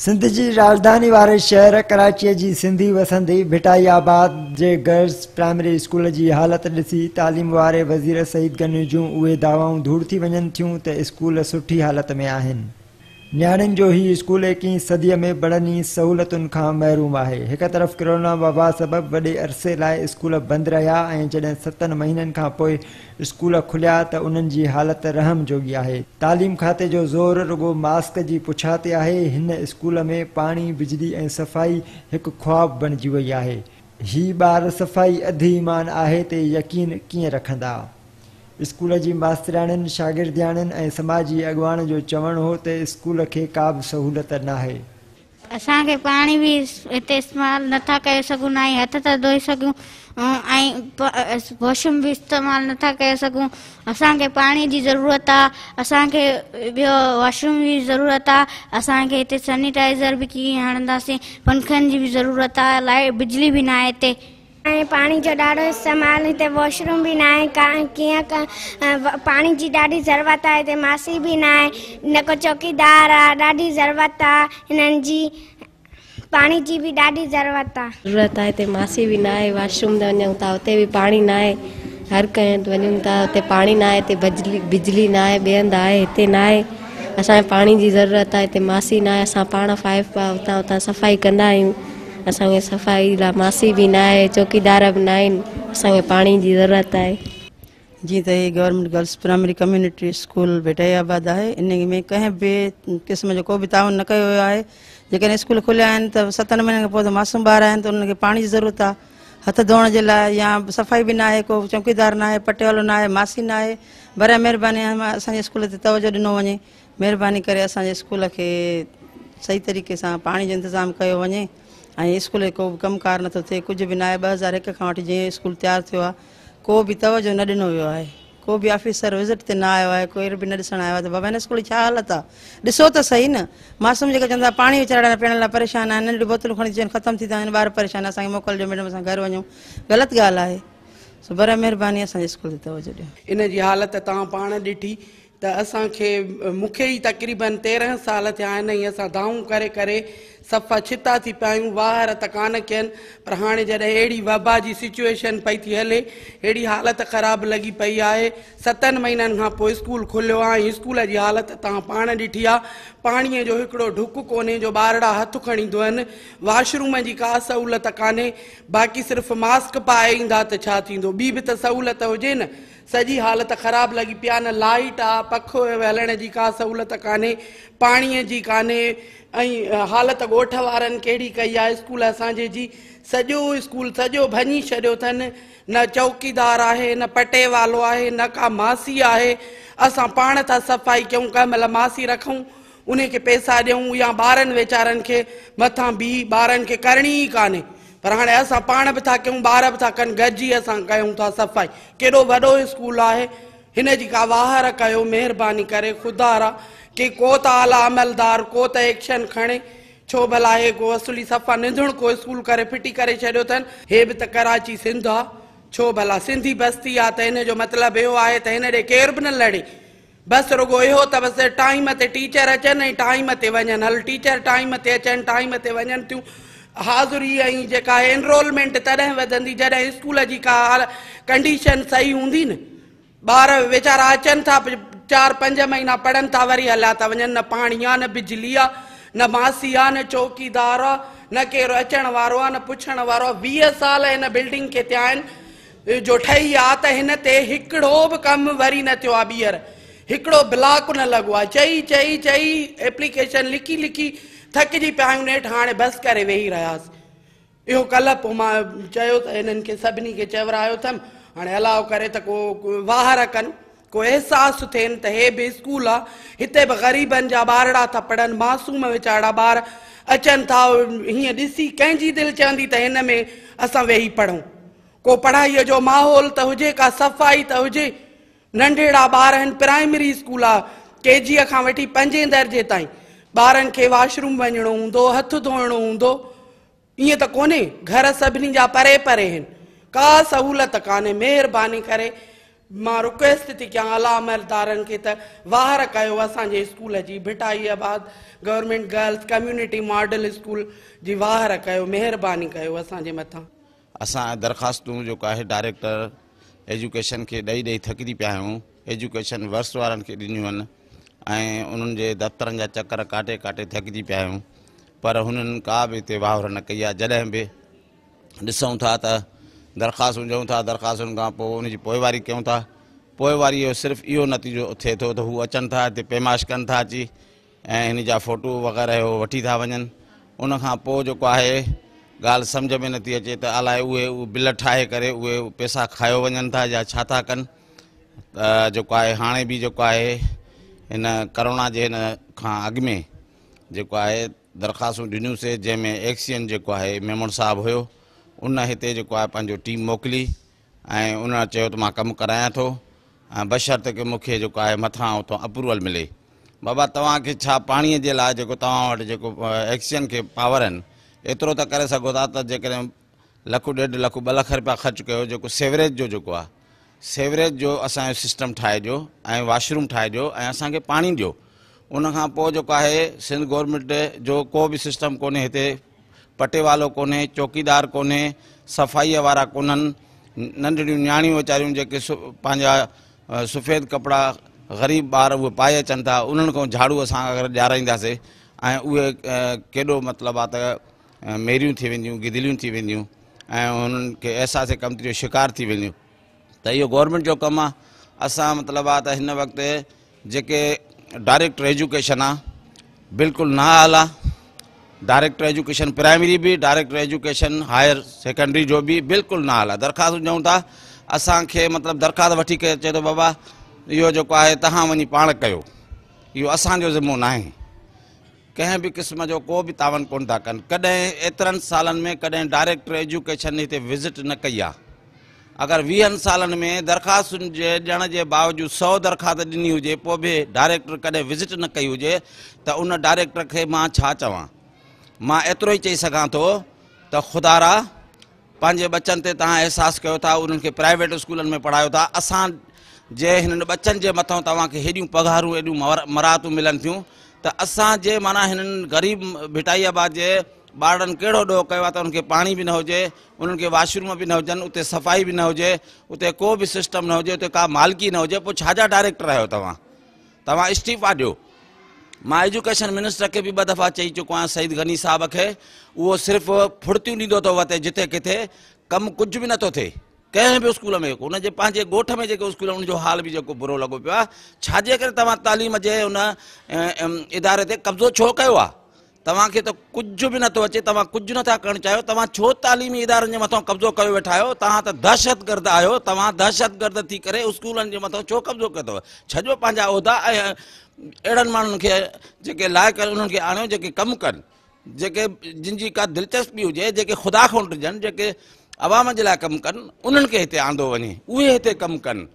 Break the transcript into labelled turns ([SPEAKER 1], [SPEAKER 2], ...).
[SPEAKER 1] سنڌ جي راڄڌاني واري شهر ڪراچيء جي سنڌي وسندي ڀٽائي آباد جي گرلز پرائمري اسڪول جي حالت ڏسي تعليم واري وزير سعيد غني جون اهي دعوائون ڌوڙ ٿي وڃن ٿيون ته اسڪول سٺي حالت ۾ آهن. نياڻين جو هي اسڪول ايڪيهين صديء ۾ بڙن ئي سهولتن کان محروم آهي. هڪ طرف ڪرونا وبا سبب وڏي عرصي لاء اسڪول بند رهيا ۽ جڏهن ستن مهينن کان پوء اسڪول کليا ته انهن جي حالت رحم جوڳي آهي. تعليم کاتي جو زور رڳو ماسڪ جي پڇا تي آهي. هن اسڪول ۾ پاڻي، بجلي ۽ صفائي هڪ خواب بڻجي وئي آهي. هي ٻار صفائي اڌ ايمان آهي تي يقين ڪيئن رکندا؟ اسڪول جي ماسترياڻين، شاگردياڻين ۽ سماجي اڳواڻ جو چوڻ هو ته اسڪول کي ڪا به سهولت ناهي.
[SPEAKER 2] اسان کي پاڻي به هتي استعمال نه ٿا ڪري سگهون نه ئي هٿ ٿا ڌوئي سگهون ۽ واش روم به استعمال نه ٿا ڪري سگهون اسان کي پاڻي جي ضرورت آ اسان کي ٻيو واش روم جي ضرورت آ اسان کي هتي سينيٽائزر به ڪيئن هڻنداسين پنکن جي به ضرورت آ لائٽ بجلي به ناهي هتي.
[SPEAKER 3] ۽ پاڻي جو ڏاڍو استعمال هتي واش روم به ناهي ڪيئن پاڻي جي ڏاڍي ضرورت آهي هتي ماسي به ناهي نه ڪو چوڪيدار آ ڏاڍي ضرورت آ هنن جي پاڻي جي به ڏاڍي ضرورت آ.
[SPEAKER 4] ضرورت آهي هتي ماسي به ناهي واش روم تي وڃون ٿا اتي به پاڻي ناهي هر ڪنهن هنڌ وڃون ٿا اتي پاڻي ناهي هتي بجلي بجلي ناهي ٻئي هنڌ آهي هتي ناهي اسان کي پاڻي جي ضرورت آهي هتي ماسي ناهي اسان پاڻ فائف اتان اتان صفائي ڪندا آهيون اسان کي صفائي لا ماسي به ناهي چوڪيدار به ناهن اسان کي پاڻي جي ضرورت آهي.
[SPEAKER 5] جيئن ته هي government girls primary community school Bhitai Abad آهي ان ۾ ڪنهن به قسم جو ڪو به تعاون نه ڪيو ويو آهي جيڪڏهن اسڪول کليا آهن ته ستن مهينن کان پوء ته معصوم ٻار آهن ته انهن کي پاڻي جي ضرورت آهي هٿ ڌوئڻ جي لاء يا صفائي به ناهي ڪو چوڪيدار ناهي پٽيوالو ناهي ماسي ناهي براء مهرباني اسان جي اسڪول تي توجه ڏنو وڃي مهرباني ڪري اسان جي اسڪول کي صحيح طريقي سان پاڻي جو انتظام ڪيو وڃي ۽ اسڪول کي ڪو به ڪم ڪار نٿو ٿئي ڪجهه به ناهي 2001 کان وٺي جيئن اسڪول تيار ٿيو آهي ڪو به توجه نه ڏنو ويو آهي ڪو به آفيسر وزٽ تي نه آيو آهي ڪير به نه ڏسڻ آيو آهي ته بابا هن اسڪول جي ڇا حالت آهي ڏسو ته سهي نه معصوم جيڪا چون ٿا پاڻي ويچارا پيئڻ لاء پريشان آهن ننڍڙيون بوتلون کڻي چون ختم ٿي ٿا وڃن ٻار پريشان اسان کي موڪل ڏيو ميڊم اسان گهر وڃون غلط ڳالهه آهي سو برائي مهرباني اسان جي اسڪول تي توجه ڏيو.
[SPEAKER 6] ان جي حالت توهان پاڻ ڏٺي ته اسان کي مون کي ئي تقريبن 13 سال ٿيا آهن ۽ اسان دانهون ڪري ڪري صفا ڇتا ٿي پيا آهيون واهر ته ڪانه ڪين پر هاڻي جڏهن اهڙي وبا جي سچوئيشن پئي ٿي هلي اهڙي حالت خراب لڳي پئي آهي ستن مهينن کان پوء اسڪول کليو آهي ۽ اسڪول جي حالت توهان پاڻ ڏٺي آهي پاڻي جو هڪڙو ڍڪ ڪونهي جو ٻارڙا هٿ کڻي ڌوئن واش روم جي ڪا سهولت ڪانهي باقي صرف ماسڪ پائي ايندا ته ڇا ٿيندو ٻي به ته سهولت هجي نه سڄي حالت خراب لڳي پئي آ نه لائيٽ آ پکو هلڻ جي ڪا سهولت ڪانهي پاڻي جي ڪانهي ۽ حالت ڳوٺ وارن ڪهڙي ڪئي آ اسڪول اسان جي جي سڄو اسڪول سڄو ڀڃي ڇڏيو اٿن نه چوڪيدار آهي نه پٽيوالو آهي نه ڪا ماسي آهي اسان پاڻ ٿا صفائي ڪيون ڪنهن مهل ماسي رکون انهي کي پئسا ڏيون يا ٻارن ويچارن کي مٿان بيهي ٻارن کي ڪرڻي ئي ڪانهي پر هاڻي اسان پاڻ به ٿا ڪيون ٻار به ٿا ڪن گڏجي اسان ڪيون ٿا صفائي ڪيڏو وڏو اسڪول آهي هن جي ڪا واهر ڪيو مهرباني ڪري خدارا ڪي ڪو ته اعليٰ عملدار ڪو ته ايڪشن کڻي ڇو ڀلا هي ڪو اصلي صفا نڌڻڪو اسڪول ڪري ڦٽي ڪري ڇڏيو اٿن هي به ته ڪراچي سنڌ آ ڇو ڀلا سنڌي بستي آ ته هن جو مطلب اهو آهي ته هن ڏي ڪير به نه لڙي بس رڳو اهو ته بس ٽائيم تي ٽيچر اچن ۽ ٽائيم تي وڃن. هل ٽيچر ٽائيم تي اچن ٽائيم تي وڃن ٿيون. حاضري ۽ جيڪا آهي انرولمينٽ تڏهن وڌندي جڏهن اسڪول جي ڪا ڪنڊيشن صحيح هوندي نه. ٻار ويچارا اچن ٿا چار پنج مهينا پڙهن ٿا وري هليا ٿا وڃن نه پاڻي آ نه بجلي آ نه ماسي آ نه چوڪيدار آ نه ڪير اچڻ وارو آ نه پڇڻ وارو آ. 20 سال هن بلڊنگ کي ٿيا آهن. جو ٺهي آ ته هن تي هڪڙو به ڪم وري نه ٿيو آ ٻيهر هڪڙو بلاڪ نه لڳو آ چئي چئي چئي ايپليڪيشن لکي لکي ٿڪجي پيا آهيون نيٺ هاڻي بس ڪري ويهي رهياسين اهو ڪلهه پوء مان چيو ته هنن کي سڀني کي چورايو اٿم هاڻي الله ڪري ته ڪو واهر ڪن ڪو احساس ٿين ته هي به اسڪول آ هتي به غريبن جا ٻارڙا ٿا پڙهن معصوم ويچارا ٻار اچن ٿا هيئن ڏسي ڪنهن جي دل چوندي ته هن ۾ اسان ويهي پڙهون ڪو پڙهائيء جو ماحول ته هجي، ڪا صفائي ته هجي. ننڍڙا ٻار آهن، پرائمري اسڪول آ، ڪي جيء کان وٺي پنجين درجي تائين ٻارن کي واش روم وڃڻو هوندو، هٿ ڌوئڻو هوندو، ائين ته ڪونهي، گهر سڀني جا پري پري آهن، ڪا سهولت ڪانهي، مهرباني ڪري मां रिक्वेस्ट थी कयां आला अमलदारनि खे त वाहर कयो असांजे स्कूल जी। Bhittai Abad government girls community model school जी वाहर कयो, महिरबानी कयो असांजे मथां।
[SPEAKER 7] असां दरख़्वास्तूं जेको आहे डायरेक्टर एजुकेशन खे ॾेई ॾेई थकिजी पिया आहियूं। एजुकेशन वर्स वारनि खे ॾिनियूं आहिनि ऐं उन्हनि जे दफ़्तरनि जा चक्कर काटे काटे थकिजी पिया आहियूं, पर हुननि का बि हिते वावर न कई आहे। जॾहिं बि ॾिसूं था त दरख़्वास्तूं ॾियूं था, दरख़्वास्तुनि खां पोइ उनजी पोइवारी कयूं था। पोइवारी जो सिर्फ़ु इहो नतीजो थिए थो त हू अचनि था हिते पैमाइश कनि था अची ऐं हिन जा फोटो वग़ैरह इहो वठी था वञनि। उन खां पोइ जेको आहे ॻाल्हि सम्झ में नथी अचे त अलाए उहे बिल ठाहे करे उहे पैसा खायो वञनि था या छा था कनि। त जेको आहे हाणे बि जेको आहे हिन करोना जे हिन खां अॻु में जेको आहे दरख़्वास्तूं ॾिनियूंसीं, जंहिंमें एक्सीएन जेको आहे मेमण साहिबु हुयो, उन हिते जेको आहे पंहिंजो टीम मोकिली ऐं उन चयो त मां कमु करायां थो ऐं बशर्त की मूंखे जेको आहे मथां उतां अप्रूवल मिले। बाबा तव्हांखे छा पाणीअ जे लाइ जेको तव्हां वटि जेको एक्सीएन खे पावर आहिनि एतिरो त करे सघो था त जेकॾहिं लख 1.5 लख 2 लख रुपया ख़र्चु कयो जेको सीवरेज जो जेको आहे सीवरेज जो असांजो सिस्टम ठाहे ॾियो ऐं वॉशरूम ठाहे ॾियो ऐं असांखे पाणी ॾियो। उन खां पोइ जेको आहे सिंध गवर्नमेंट जो को बि सिस्टम कोन्हे, हिते पटेवालो कोन्हे, चौकीदार कोन्हे, सफ़ाईअ वारा कोन्हनि। नंढड़ियूं नियाणियूं वीचारियूं जेके पंहिंजा सफ़ेद कपिड़ा ग़रीब ॿार उहे पाए अचनि था, उन्हनि खां झाड़ू असां अगरि ॾियाराईंदासीं ऐं उहे केॾो मतिलबु आहे त मेरियूं थी वेंदियूं, गिदलियूं थी वेंदियूं ऐं हुननि खे अहसास कमती जो शिकार थी वेंदियूं। त इहो गवर्नमेंट जो कमु आहे। असां मतिलबु आहे त हिन वक़्तु जेके डायरेक्टर एजुकेशन आहे बिल्कुलु नाअहल आहे। डायरेक्टर एजुकेशन प्राइमरी बि, डायरेक्टर एजुकेशन हायर सेकेंडरी जो बि बिल्कुलु नाअहल आहे। दरख़्वास्तूं ॾियूं था असांखे, मतिलबु दरख़्वास्त वठी करे चए थो बाबा इहो जेको आहे तव्हां वञी पाण कयो, इहो असांजो ज़िमो न आहे। कंहिं बि क़िस्म जो को बि तावन कोन था कनि। कॾहिं एतिरनि सालनि में कॾहिं डायरेक्टर एजुकेशन हिते विज़िट न कई आहे। अगरि 20 सालनि में दरख़्वास्तुनि जे ॾियण जे बावजूदु 100 दरख़्वास्त ॾिनी हुजे पोइ बि डायरेक्टर कॾहिं विज़िट न कई हुजे त उन डायरेक्टर खे मां छा चवां? मां एतिरो ई चई सघां थो त ख़ुदारा पंहिंजे ॿचनि ते तव्हां अहसासु कयो था, उन्हनि खे प्राइवेट स्कूलनि में पढ़ायो था। असां जे हिननि ॿचनि जे मथां तव्हांखे हेॾियूं पघारूं एॾियूं मरातूं मिलनि थियूं त असांजे माना हिननि ग़रीब भिटाई आबाद जे ॿारनि कहिड़ो ॾोह कयो आहे त उनखे पाणी बि न हुजे, उन्हनि खे वॉशरूम बि न हुजनि, उते सफ़ाई बि न हुजे, उते को बि सिस्टम न हुजे, उते का मालिकी न हुजे, पोइ छाजा डायरेक्टर आहियो तव्हां? तव्हां इस्तीफ़ा ॾियो। मां एजुकेशन मिनिस्टर खे बि 2 दफ़ा चई चुको आहियां, सईद गनी साहब खे, उहो सिर्फ़ु फुर्तियूं ॾींदो थो वते जिते किथे, कमु कुझु बि नथो थिए कंहिं बि स्कूल में। हुनजे पंहिंजे ॻोठ में जेके स्कूल आहिनि उनजो हाल बि जेको बुरो लॻो पियो आहे। छाजे करे तव्हां तालीम जे उन इदारे ते कब्ज़ो छो कयो आहे? तव्हांखे त कुझु बि नथो अचे, तव्हां कुझु नथा करणु चाहियो, तव्हां छो तालीमी इदारनि जे मथां कब्ज़ो कयो वेठा आहियो? तव्हां त दहशतगर्द आहियो, तव्हां दहशतगर्द थी करे स्कूलनि जे मथां छो कब्ज़ो कयो अथव? छॾियो पंहिंजा उहिदा ऐं अहिड़नि माण्हुनि खे जेके लाइक़ आहिनि उन्हनि खे आणियो, जेके कमु कनि, जेके जिन जी का दिलचस्पी हुजे, जेके ख़ुदा खां डिॼनि, जेके अवाम जे लाइ कमु कनि, उन्हनि खे हिते आंदो वञे, उहे हिते कमु कनि।